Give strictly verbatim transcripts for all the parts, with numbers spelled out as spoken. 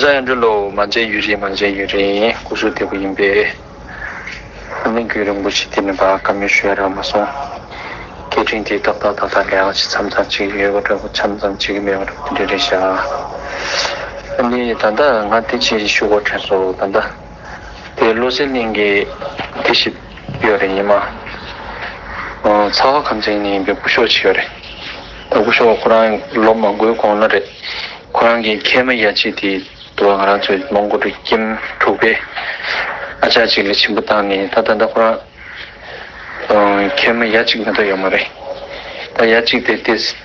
ཨ་འགྲོ་ལོ། མ་མཇལ་ཡུན་རིང་། མ་མཇལ་ཡུན་རིང་། སྐུ་གཟུགས་བདེ་པོ་ཡིན་པས། ཨ་ནི་རྒྱུན་རིང་པོ་ཞིག་དེ་ནས་ཕར་བཀའ་མོལ་ཞུ་ཡ་རག་མ་སོང་། སྐད་འཕྲིན་དེ་ཏག་ཏག་ཏག་ཏག་ལས་ཀ་ཅིག་མཚམས་མཚམས་བྱེད་ཀྱི་ཡོད་པ་འདྲ་པོ། མཚམས་མཚམས་བྱེད་ཀྱི་མེད་པ་འདྲ་པོ་དེ་འདྲ་རེད་ཤག་ཨ་ནི་ད་ལྟ་ང་དེ་ཅིག་ཞུ་དགོས་དྲན་སོང་། ད་ལྟ་དེ་བློ་གསལ་གླིང་གི་དེ་ཞིག་ཡོད་རེད། ཉི་མ་ཚ་བ་ཁམས་ཚན་ནས་ཡིན་པའི་སྐུ་ཞབས་ཅིག་ཡོད་རེད། ད་སྐུ་ཞབས་ཁོ་རང་ལོ་མང་པོའི་གོང་ལ་རེད། ཁོ་རང་གི་མཁལ་མ་ཡ་གཅིག་དེ་འདུག་བ། ང་རང་ཚོའི་མོན་གྷོ་རུ་ཀེམ་དྲུག་པའི་ཨ་ཅག་ཅིག་ལ་ཞིབ་པོ་བཏང་ནས། ད་ད་ལྟ་ཁོ་རང་མཁལ་མ་ཡ་གཅིག་མ་གཏོགས་ཡོད་མ་རེད། ད་ཡ་གཅིག་དེ་ཏོག་ཙམ་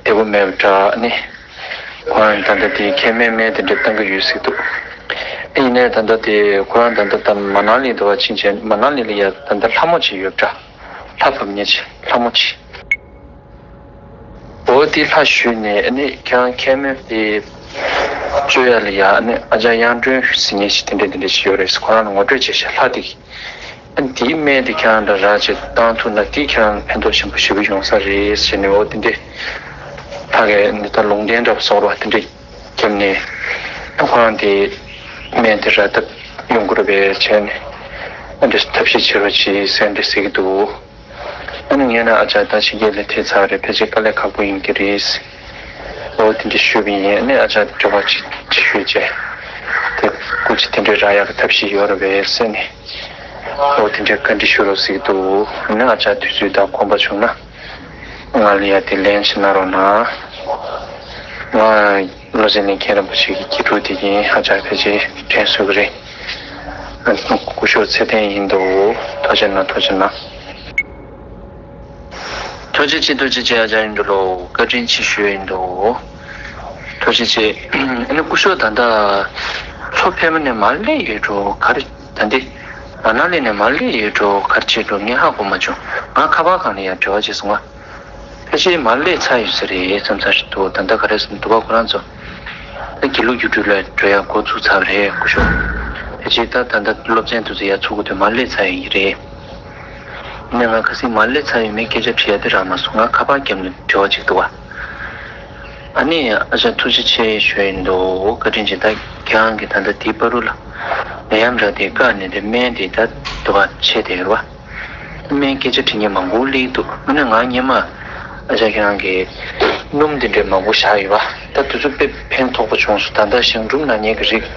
བདེ་པོ་མེད་པ་འདྲ། ཨ་ནི་ཁོ་རང་ད་ལྟ་དེ་མཁལ་མའི་སྨན་དེ་འདྲ་བཏང་གི་ཡོད་ཟེར་འདུག་ཡིན་ནའི་ད་ལྟ་དེ་ཁོ་རང་ད་ལྟ་ད་མ་ན་ལི་འདུག་བ། ཕྱིན་ཆད་མ་ན་ལི་ལ་ཡ་ད་ལྟ་ལྷ་མོ་ཅིག་ཡོད་པ་འདྲ། ལྷ་བབས་མཁན་ཅིག་ལྷ་མོ་ཅིག་འོ་དེ་ལྷ་ཞུས་ནས། ཨ་ནི་ཁྱེད་རང་མཁལ་མ་དེ་བཅོས་ཡ་ལ་ཡ། ཨ་ནི་ཨ་ཅག་དབྱངས་སྒྲོན་ཟེར་མཁན་ཞིག་དེ་འདྲ་དེ་འདྲ་ཞིག་ཡོད་རེད། ཁོ་རང་ལ་ངོ་སྤྲོད་བྱས་ཤག་ལྷ་དེ་གིས། ཨ་ནི་དེའི་སྨན་དེ་ཁྱེད་རང་ལ་རག་བྱས་བཏང་ཐུབ་ན་དེ་ཁྱེད་རང་ཕན་ཐོགས་ཆེན་པོ་ཞེ་པོ་ཡོང་ས་རེད་ཟེར་ནས། འོ་དེ་འདྲས་ཕ་གིར་ནི་ད་ལུང་བསྟན་འདྲ་པོ་སོགས་ར་དེ་འདྲས་བརྒྱབ་ནས། ཨ་ཁོ་རང་དེ་སྨན་དེ་རག་ཐབས་ཡོང་གི་རེད་པས་བྱས་ནས། ཨ་འདྲས་ཐབས་ཤེས་བྱེད་རོགས་བྱེད་ཟེར་འདྲས་ཟེར་གྱི་འདུག་ཨ་ནི་ངས་ན་ཨ་ཅག་ད་ཕྱི་རྒྱལ་ལ་ཐེབས་ཚར་རེད། ཕལ་ཆེར་དཀའ་ལས་ཁག་པོ་ཡིན་གྱི་རེད། འོ་དེ་འདྲ་ཞུས་པ་ཡིན། ཨ་ནི་ཨ་ཅག་འབྲེལ་བ་ཅིག་ཅིག་ཞུས་བྱས། དེ་སྐུ་མཁྱེན་དེ་འདྲའི་རག་ཡག་གི་ཐབས་ཤེས་ཡོད་རེད་པས་ཟེར་ནས། འོ་དེ་འདྲའི་བཀའ་འདྲི་ཞུ་རོགས་ཟེར་གྱི་འདུག་ཨ་ནི་ཨ་ཅག་དུས་ཚོད་དང་ཁོམ་པ་བྱུང་ན་ང་ལ་ཡ་དེ་ལན་ཞིག་གནང་རོགས་གནང་། ང་བློ་གསལ་གླིང་མཁན་རིན་པོ་ཆེ་གི་དགེ་ཕྲུག་དེ་ཡིན། ཨ་ཅག་ཕལ་ཆེར་དྲན་གསོ་གི་རེད། སྐུ་ཞབས་ཚེ་བརྟན་ཡིན་འདུག་ཐུགས་རྗེ་གནང་། ཐུགས་རྗེ་གནང་། ཐུགས་རྗེ་ཆེ། ཐུགས་རྗེ་ཆེ། ཨ་ཅག་ཡིན་འགྲོ་ལོ། བཀའ་དྲིན་ཆེ་ཞུ་ཡིན་འདུག་ཐུགས་རྗེ་ཆེ། ཨ་ནི་སྐུ་ཞབས་ད་ལྟ་ལྷོ་ཕལ་མོ་ནས་མར་སླེབས་ཡོད་འགྲོ་ག་རེ། ད་འདི་མ་ན་ལི་ནས་མར་སླེབས་ཡོད་འགྲོ་ག་རེ་བྱས་འགྲོ་ངས་ཧ་གོ་མ་བྱུང་། ང་ཁ་པར་སྒང་ལ་ཡང་འབྲེལ་བ་བྱས་སོང་ང་། ཕལ་ཆེར་མར་སླེབས་ཚར་ཡོད་ས་རེད་བསམ་ཚར་ཞིག་འདུག་ད་ལྟ་ག་རེ་ཟེར་ན་འདུག་པ། ཁོ་རང་ཚོ་ད་དགེ་ལུགས་རྒྱུགས་སྤྲོད་ལ་འགྲོ་ཡག་འགོ་ཚུགས་ཚར་བ་རེད། སྐུ་ཞབས་ཕལ་ཆེར་ད་ད་ལྟ་སློབ་ཚན་དེ་ཚོ་ཡར་ཚུགས་དགོས་དུས་མར་སླེབས་ཚར་ཡོད་ཀྱི་རེད། ནས་ང་ཁ་སང་མར་སླེབས་ཚར་ཡོད་མེད་སྐད་ཆ་དྲི་ཡ་དེ་རག་མ་སོང་། ང་ཁ་པར་རྒྱབ་ནས་འབྲེལ་བ་ཅིག་འདུག་བ། ཨ་ནི་ཨ་ཅག་ཐུགས་རྗེ་ཆེ་ཞུ་ཡིན་འདུག་བཀའ་དྲིན་ཆེ། ད་ཁྱེད་རང་གིས་ད་ལྟ་དེའི་བར་དུ་ལ་ནད་ཡམས་ར་དེ་བཀག་ནས་དེ་སྨན་དེ་ད་འདུག་བ་བྱས་དེ་རེད་བ། སྨན་སྐད་ཆ་དྲི་མཁན་མང་པོ་སླེབས་འདུག་ཨ་ནི་ང་སྔོན་མ་ཨ་ཅག་ཁྱེད་རང་གིས་སྣུམ་དེ་འདྲའི་མང་པོ་བཞག་ཡོད་བ། ད་དེ་ཚོ་དཔེ་ཕན་ཐོགས་པོ་བྱུང་སོང་། ད་ལྟ་གཞང་འབྲུམ་ན་མཁན་གྱི་རིགས།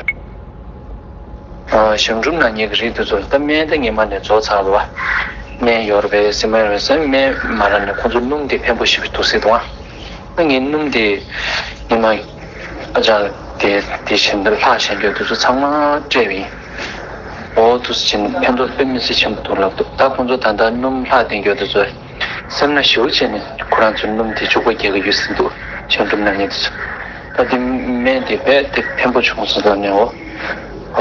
ཨ་གཞང་འབྲུམ་ན་མཁན་གྱི་རིགས་དེ་ཚོར་ད་སྨན་ད་སྔོན་མ་ནས་རྫོགས་ཚར་བ། སྨན་ཡོད་རེད་པས་ཟེར། མ་ཡོད་རེད་ཟེར། སྨན་མ་རག་ནས་ཁོང་ཚོ་སྣུམ་དེ་ཕན་པོ་ཞེ་པོ་འདུག་ཟེར་འདུག་ཨ་ངས་སྣུམ་དེ་སྔོན་མ་ཨ་ཅག་དེ་དེ་བཞིན་དུ་ལྷག་བཞག་རྒྱུ་དེ་ཚོ་ཚང་མ་སྤྲད་པ་ཡིན། འོ་དེ་ཚོ་བྱས་ནས་ཕན་ཐོགས་དཔེ་མི་སྲིད་ཆེན་པོ་འདུག་ལབ་འདུག་ད་ཁོང་ཚོ་ད་ལྟ་སྣུམ་ལྷག་བསྟན་རྒྱུ་དེ་ཚོ་སེམས་ནང་ཞེ་པོ་བྱས་ནས་ཁོ་རང་ཚོ་སྣུམ་དེ་གཅིག་པོ་རྒྱག་གི་ཡོད་ཟེར་འདུག་གཞང་འབྲུམ་ན་མཁན་དེ་ཚོ། ད་དེ་སྨན་དེ་རྦད་དེ་ཕན་པོ་བྱུང་སོང་ལབ་ནས། འོ་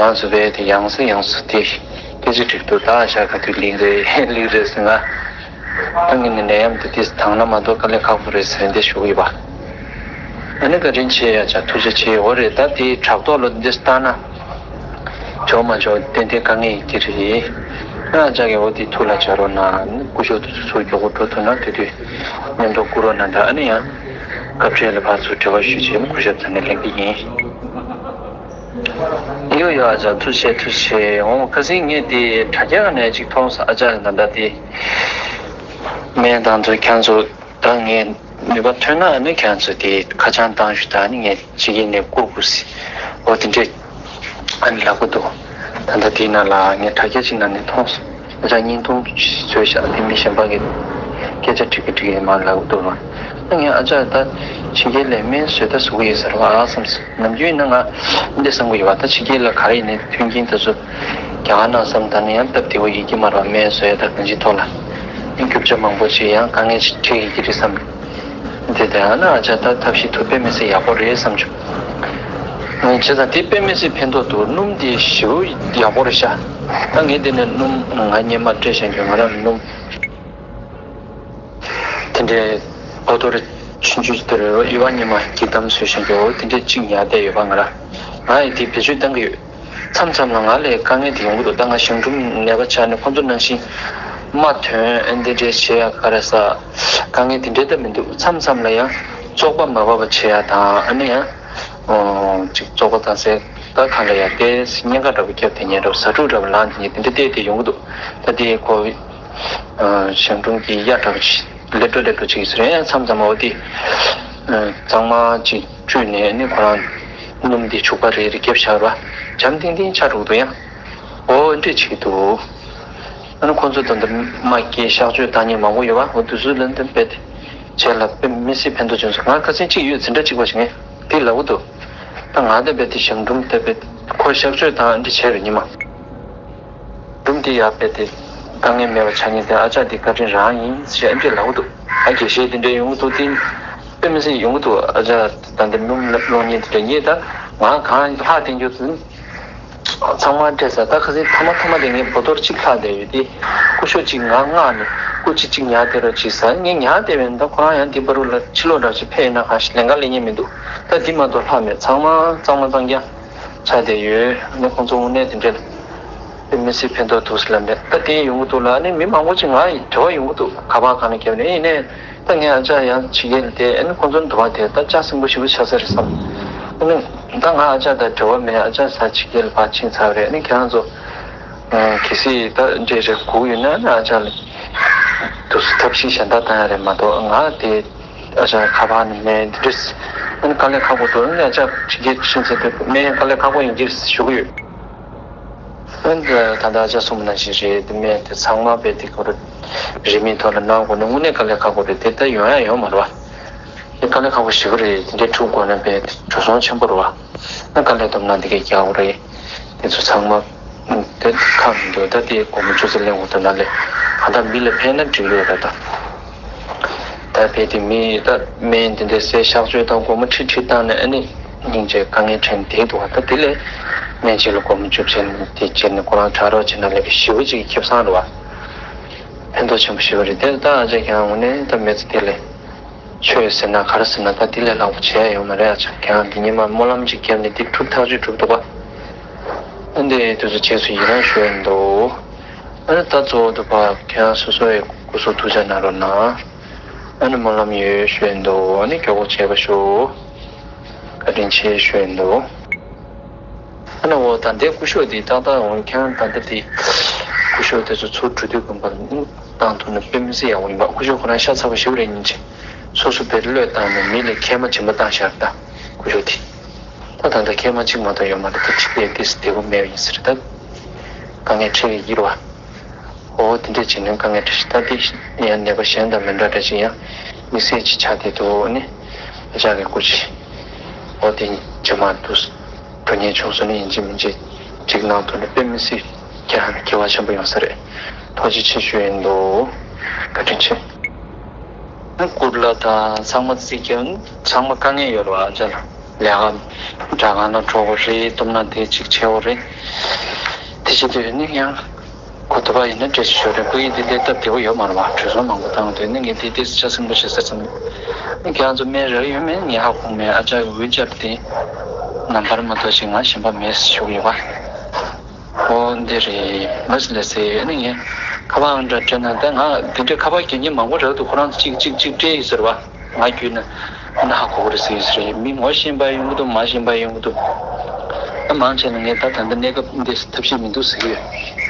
ང་ཚོ་རྦད་དེ་ཡང་སེ་ཡང་སེ་དེ་སྐད་ཆ་དྲིས་འདུག་ད་ཨ་ཅག་ག་དུས་ལེགས་རེད་ལེགས་རེད་ཟེར། ང་ད་ངས་ནི་ནད་ཡམས་དེ་དེ་དང་ན་མ་གཏོགས་དཀའ་ལས་ཁག་པོ་རེད་ཟེར་འདི་ཞུ་གི་ཡོད་པ། ཨ་ནི་བཀའ་དྲིན་ཆེ། ཨ་ཅག་ཐུགས་རྗེ་ཆེ། འོ་རེད། ད་དེ་དྲ་ཐོག་ལ་འདི་བལྟས་ན་ཆོག་མ་ཆོག་ཏན་ཏན་དཀའ་ངལ་ཡིན་གྱི་རེད། ཨ་ཅག་གིས་འོ་དེ་ཐུགས་ལ་འཇགས་རོགས་གནང་། སྐུ་ཞབས་དེ་ཚོ་མགྱོགས་པོ་འགྲོ་ཐུབ་ན་དེ་དུས་མཉམ་དུ་བསྐུར་རོགས་གནང་། ད་ཨ་ནི་ཡང་སྐབས་འཕྲལ་ལ་ཕར་ཚུར་འབྲེལ་བ་ཞུས་བྱས་སྐུ་ཞབས་ཚང་ནས་ལེན་གྱི་ཡིན། ཡོ་ཡོ། ཨ་ཅག་ཐུགས་རྗེ་ཆེ། ཐུགས་རྗེ་ཆེ། འོང་ཁ་སང་ངས་དེ་དྲ་རྒྱ་ནས་ཅིག་མཐོང་སོང་། ཨ་ཅག་ད་ལྟ་དེ་སྨན་དང་དུ་ཁྱེད་ཚོ་ད་ངས་ནུས་པ་ཐོན་ན་ཨ་ནི་ཁྱེད་ཚོ་དེ་ཁ་བྱང་བཏང་ཞུ། ད་ཨ་ནི་ངས་ཕྱི་རྒྱལ་ནས་བསྐུར་དགོས་ཟེར། འོ་དེ་འདྲས་ཨ་ནི་ལབ་གི་འདུག་ད་ལྟ་དེའི་ནང་ལ་ངས་དྲ་རྒྱ་ཅིག་ནང་ནས་མཐོང་སོང་། ཨ་ཅག་བརྙན་ཐུང་བཟོས་ཤག་དེ་མི་གཞན་པ་གིས་སྐད་ཆ་དྲི་གི་དྲི་གི་མར་ལབ་འདུག་ར། ཨ་ངས་ཨ་ཅག་ད་ཕྱི་རྒྱལ་ལ་སྨན་བཟོ་ལྟ་བཟོ་གི་ཡོད་ས་རེད་པ་བསམ་སོང་། ནམ་རྒྱུན་ཡིན་ན་ང་འདི་བསམ་གི་ཡོད་པ། ད་ཕྱི་རྒྱལ་ལ་ག་རེ་ཡིན་ནའི་མཐུན་རྐྱེན་དེ་ཚོ་རྒྱ་གར་ནང་བསམ་ད་ནི་ཡང་སྟབས་བདེ་པོ་ཡོད་ཀྱི་མ་རེད་པ། སྨན་བཟོ་ཡ་ད་གང་ཅིའི་ཐོག་ལ་རྒྱུ་ཆ་མང་པོ་ཅིག་ཡང་དཀའ་ངལ་ཅིག་འཕྲད་ཀྱི་རེད་བསམ། དེ་དེ་ཨ་ན་ཨ་ཅག་ད་ཐབས་ཤེས་ཐུབ་དཔེ་མི་སྲིད་ཡག་པོ་རེད་བསམ་བྱུང་། བྱས་ཙང་དེ་དཔེ་མི་སྲིད་ཕན་ཐོགས་འདུག་སྣུམ་དེ་ཞེ་པོ་ཡག་པོ་རེད་ཤག་ད་ངས་དེ་ནས་སྣུམ་ང་སྔོན་མ་སྤྲད་བཞག་རྒྱུ་ང་རང་སྣུམ་དེ་འདྲའི་ཨོ་ཐོ་རི་ཆུང་ཆུང་དེ་རེད་པ། ཡུ་བ་སྔོན་མ་གི་དམ་བཟོས་བཞག་རྒྱུ་འོ་དེ་འདྲའི་གཅིག་ཉར་བསྡད་ཡོད་པ། ང་རང་ང་ཡི་དེ་བེད་སྤྱོད་གཏང་གི་ཡོད། མཚམས་མཚམས་ལ་ང་ལ་དཀའ་ངལ་དེ་ཡོང་གི་འདུག་ད་ང་གཞང་འབྲུམ་ནད་པ་ཆགས་ནས་ཁོང་ཚོ་ནང་བཞིན་རྨ་ཐོན་ཨེ་འདི་འདྲས་བྱེད་ཡ་ག་རེ་ཟ་དཀའ་ངལ་དེ་འདྲས་ད་མི་འདུག་མཚམས་མཚམས་ལ་ཡང་བཙོག་པ་མ་བབས་པ་བྱེད་ཡ་དང་། ཨ་ནི་ཡང་ཨོ་ཅིག་བཙོག་པ་བཏང་སའི་ ད་གང་ལ་ཡ་ཏེ་སྙིང་ག་འདྲ་པོ་བརྒྱབ་དེ་ཉལ་འདྲ་པོ་ཟ་འཕྲུག་འདྲ་པོ་ལངས་དེ་ཉལ་དེ་འདྲ་བལྟས་དེ་ཡོང་གི་འདུག་ད་དེ་ཁོ་ཞང་དྲུང་གི་གཡའ་འདྲ་པོ་ཅིག་ལེབ་འགྲོ་ལེབ་འགྲོ་བྱེད་ཀྱི་ཟེར་ཡང་མཚམས་མཚམས་འོ་དེ་གཙང་མ་ཅིག་བཀྲུས་ནས་ནི་ཁོ་རང་སྣུམ་དེ་བྱུག་པ་རེ་རེ་བརྒྱབ་བཞག་ར་འཇམ་ཐིང་ཐིང་ཆགས་འགྲོ་གི་འདུག་ཡང་། འོ་འདྲས་བྱེད་ཀྱི་འདུག་ཨ་ནི་ཁོང་ཚོ་དང་འདི་མ་སྐྱེས་གཤག་བཅོས་བཏང་མཁན་མང་པོ་ཡོད་པ་འོ་དུས་ཚོད་ལ་འདི་རྦད་དེ་བྱས་ལ་དཔེ་མི་སྲིད་ཕན་ཐོགས་བྱུང་སོང་། ང་ཁ་སང་གཅིག་ཡོད་འཛིན་གྲྭ་གཅིག་པ་ཞིག་ངས་དེ་ལབ་གི་འདུག་ད་ང་དེ་རྦད་དེ་ཞང་དྲུང་དེ་རྦད་ཁོ་གཤག་བཅོས་བཏང་འདི་བྱས་རེད་ཉི་མ། དྲུང་དེ་ཡར་རྦད་དེ་དཀའ་ངལ་མེད་པ་ཆགས་ཉེན་དེ་ཨ་ཅག་དེ་བཀའ་དྲིན་རང་ཡིན་ཞེས་འདི་ལབ་གི་འདུག་ཨ་དགེ་བཤེས་དེ་འདྲས་ཡོང་གི་འདུག་དེ་དཔེ་མི་སྲིད་ཡོང་གི་འདུག་ཨ་ཅག་ད་འདི་སྣུམ་སློང་ཉེན་དེ་འདྲས་ངས་ད་ང་གང་ལྷག་བསྟན་རྒྱུ་ཚང་མ་སྤྲད་ས་ད་ཁ་སང་ཐ་མ་ཐ་མ་དེ་ངས་བོ་ཏོར་གཅིག་ལྷག་བསྡད་ཡོད་དེ། སྐུ་ཞབས་གཅིག་ང་མངགས་ནས་སྐུ་མཁྱེན་གཅིག་ཉར་བསྡད་རོགས་གྱིས་ཟེར། ངས་ཉར་བསྡད་པས་ད་ཁོ་རང་ཡང་འདི་བར་དུ་ལ་ཕྱི་ལོགས་འདྲ་ཞིག་ཕེབས་ཡོད་ན་གང་ཞིག་ལན་འགའ་ལེན་མཁན་མི་འདུག་ད་འདི་མ་གཏོགས་ལྷག་མེད། ཚང་མ་གཙང་མ་གཙང་རྐྱང་ཆགས་བསྡད་ཡོད། ཨ་ནི་ཁོང་ཚོ་དངོས་གནས་དེ་འདྲས་དཔེ་མི་སྲིད་ཕན་ཐོགས་འདུག་ཟེར་ལབ་མེད། ད་དེ་ཡོང་གི་འདུག་ལ་ཨ་ནི་མི་མང་པོ་ཅིག་ང་ཡི་འབྲེལ་བ་ཡོང་གི་འདུག་ཁ་པར་གང་ནས་བརྒྱབ་ནས་ཡིན་ནའི། ད་ངས་ཨ་ཅག་ཡང་ཕྱི་རྒྱལ་དེ་ཨ་ནི་ཁོང་ཚོ་འདུ་བ་དེ་ད་ལྕགས་སྲིན་པོ་ཞིག་ཆགས་ས་རེད་བསམ། ཨ་ནི་ད་ང་ཨ་ཅག་དང་འབྲེལ་བ་མེད། ཨ་ཅག་ས་ཕྱི་རྒྱལ་ཕར་ཕྱིན་ཚར་རེད། ཨ་ནི་ཁྱེད་རང་ཚོ་གལ་སྲིད་ད་འདྲེ་རེ་སྒུག་ཡོད་ན་ཨ་ཅག་ལ་དུས་སུ་ཐབས་ཤེས་གཞན་དག་བཏང་ཡ་རེད་མ་གཏོགས་ང་དེ་ཨ་ཅག་ཁ་པར་ནས་མེད་འདི་འདྲས་ཨ་ནི་དཀའ་ལས་ཁག་པོ་འདུག་ཨ་ནི་ཨ་ཅག་ཕྱི་རྒྱལ་ཕྱིན་ཚར་དུས་མེད་དཀའ་ལས་ཁག་པོ་ཡིན་གྱི་ཞུ་གི་ཡོད། ཨ་ནི་ད་ལྟ་ཨ་ཅག་གསུངས་པ་ནང་བཞིན་རེད། དེ་མེད་དེ་ཚང་མ་བས་དེ་ཁོ་རེ་རིན་མེད་ཐོག་ལ་གནང་དགོས་ན་དངོས་གནས་དཀའ་ལས་ཁག་པོ་རེད། དེ་ལྟ་ཡོང་ཡ་ཡོད་མ་རེད་བ། དེ་དཀའ་ལས་ཁག་པོ་ཞེ་པོ་རེད། དེ་འདྲའི་འཁྲུག་དགོས་ན་བས་དེ་འགྲོ་སོང་ཆེན་པོ་རེད་བ། ཨ་དཀའ་ལས་སྡོམ་ན་འདི་གས་རྒྱག་དགོས་རེད། དེ་ཚོ་ཚང་མ་དེ་ཁག་མི་འདུག་ད་དེ་སྒོར་མོ་བཅུ་ཙམ་ལེན་དགོས་འདུག་ན་ལས་གང་ལྟར་མི་ལ་ཕན་ན་འགྲིག་ཡོད་རེད་ད། ད་བས་དེ་མི་ད་སྨན་དེ་འདྲ་ཟས་གཤག་བཅོས་དང་སྒོར་མོ་ཁྲི་ཁྲི་བཏང་ནས་ཨ་ནི་སྙིང་རྗེ་དཀའ་ངལ་འཕྲད་བསྡད་འདུག་ད་དེ་ལས་སྨན་ཆས་ལ་སྒོར་མོ་བཅུ་བྱས་ནས་དེ་བྱས་ནས་ཁོ་རང་དྲག་རོགས་བྱས་ན་ལས་ཞེ་པོ་ཅིག་ཁེ་བཟང་རེད་བ། ཕན་ཐོགས་ཆེན་པོ་ཞེ་པོ་རེད། དེ་ད་ཨ་ཅག་ཁྱེད་རང་དངོས་གནས་ད་མི་ཚེ་དེ་ལས་ཆོས་ཟེར་ན་ག་རེ་ཟེར་ན་ད་དེ་ལས་ལྷག་པོ་བྱས་ཡོད་མ་རེད། ཨ་ཅག་ཁྱེད་རང་འདི་ཉི་མ་སྨོན་ལམ་ཅིག་བརྒྱབ་ནས་འདི་འགྲུབ་ཐག་ཆོད་འགྲུབ་འདུག་བ། ཨ་འདི་དུས་ཚོད་བྱས་སུ་ཡི་རང་ཞུ་ཡ་འདུག་ཨ་ནི་ད་གཙོ་བོ་དུ་བ་ཁྱེད་རང་སོ་སོ་ཡི་སྐུ་གཟུགས་ཐུགས་ཅག་གནང་རོགས་གནང་། ཨ་ནི་སྨོན་ལམ་ཡོད་ཞུ་ཡ་འདུག་ཨ་ནི་མགྱོགས་པོ་བྱས་པ་ཞུ། བཀའ་དྲིན་ཆེ་ཞུ་ཡ་འདུག་ཨ་ནི་འོ་ད་ལྟའི་སྐུ་ཞབས་དེ་ཏག་ཏག་འོང་ཁྱེད་རང་ད་ལྟ་དེ་སྐུ་ཞབས་དེ་ཚོ་ཚུར་འགྲོ་དུས་དགོན་པ་ལ་བཏང་ཐུབ་ན་དཔེ་མི་སྲིད་ཡག་པོ་ཡིན་པ། སྐུ་ཞབས་ཁོ་རང་ཤ་ཚ་པོ་ཞེ་པོ་རེད་སྙིང་རྗེ། སོ་སོ་བེད་བློས་བཏང་ནས་མི་ལ་མཁལ་མ་སྦྱིན་པ་བཏང་བཞག་ད་སྐུ་ཞབས་དེ། ད་ད་ལྟ་མཁལ་མ་གཅིག་མ་གཏོགས་ཡོད་མ་རེད། ད་གཅིག་ལས་ཏིས་བདེ་པོ་མེད་པ་ཡིན་ཟེར་ད། དཀའ་ངལ་འཕྲད་ཀྱི་ཡིན་རེད་བ། འོ་དེ་འདྲས་བྱས་ནས་དཀའ་ངལ་འཕྲད་ཞིག་ད་དེ་ཡང་ནད་པ་གཞན་དང་མི་འདྲ་འདྲ་ཅིག་ཡང་དམིགས་བསལ་ཅིག་ཆགས་བསྡད་འདུག་ཨ་ནི་ཨ་ཅག་གི་སྐུ་མཁྱེན། འོ་དེ་རྗེས་མ་དུ་འགྲོ་ཉེན་བྱུང་སོང་ན་ཡིན་གཅིག་མིན་གཅིག་འགྲིག་གནང་ཐུབ་ན་དཔེ་མི་སྲིད་ཁྱེད་རང་ལ་དགེ་བ་ཆེན་པོ་ཡོང་ས་རེད། ཐུགས་རྗེ་ཆེ་ཞུ་ཡིན་འདུག་བཀའ་དྲིན་ཆེ། སྐུ་ལ་དང་ཚང་མ་རྩིས་ཀྱང་ཚང་མ་དཀའ་ངལ་ཡོད་རེད་བ། ཨ་ཅག་ལ་ལས་ཀ་དྲ་ཁང་ལ་འགྲོ་དགོས་རེད། བཏུབ་ན་དེ་གཅིག་བྱེད་དགོས་རེད། དེ་བྱེད་དུས་ནི་ཡང་གོ་ཐུབ་པ་ཡིན་ན་འགྲེལ་བཤད་ཞུ་རེད། སྐུ་ཡི་དེ་དེ་སྟབས་བདེ་པོ་ཡོད་མ་རེད་བ། བྲོས་སོང་མང་པོ་བཏང་དུས་ནི་ངས་དེ་དེ་ཆ་ཚང་པོ་ཞིག་ཟེར་ཙམ་ནི་ཁྱེད་རང་ཚོ་སྨན་རག་ཡོད་མེད་ངས་ཧ་གོ་མེད། ཨ་ཅག་གི་འུར་ཅག་དེ་ནམ་བར་མ་གཏོགས་ཤིག་ང་གཞན་པ་མེད་ཞུ་གི་ཡོད་པ། ཨོ་འདི་རེད། མ་སི་ལ་སེ་ཨ་ནི་ངས་ཁ་པར་ཨང་གྲངས་སྤྲད་ན་ད་ང་དེ་འདྲའི་ཁ་པར་རྒྱག་མཁན་མང་པོ་རག་འདུག་ཁོ་རང་ཚོ་གཅིག་གཅིག་གཅིག་སྤྲད་ཡོད་ཟེར་བ། ང་བརྒྱུད་ན་ཨ་ནི་ཧ་གོ་གི་རེད་ཟེར་ཡོད་ཟེར་རེད། མི་ངོ་ཤེས་པ་ཡོང་གི་འདུག་མ་ཤེས་པ་ཡོང་གི་འདུག་ཨ་མང་ཆེ་ན་ངས་ད་ད་ལྟ་གནས་སྐབས་འདི་ཐབས་ཤེས་མི་འདུག་ཟེར་གི་ཡོད།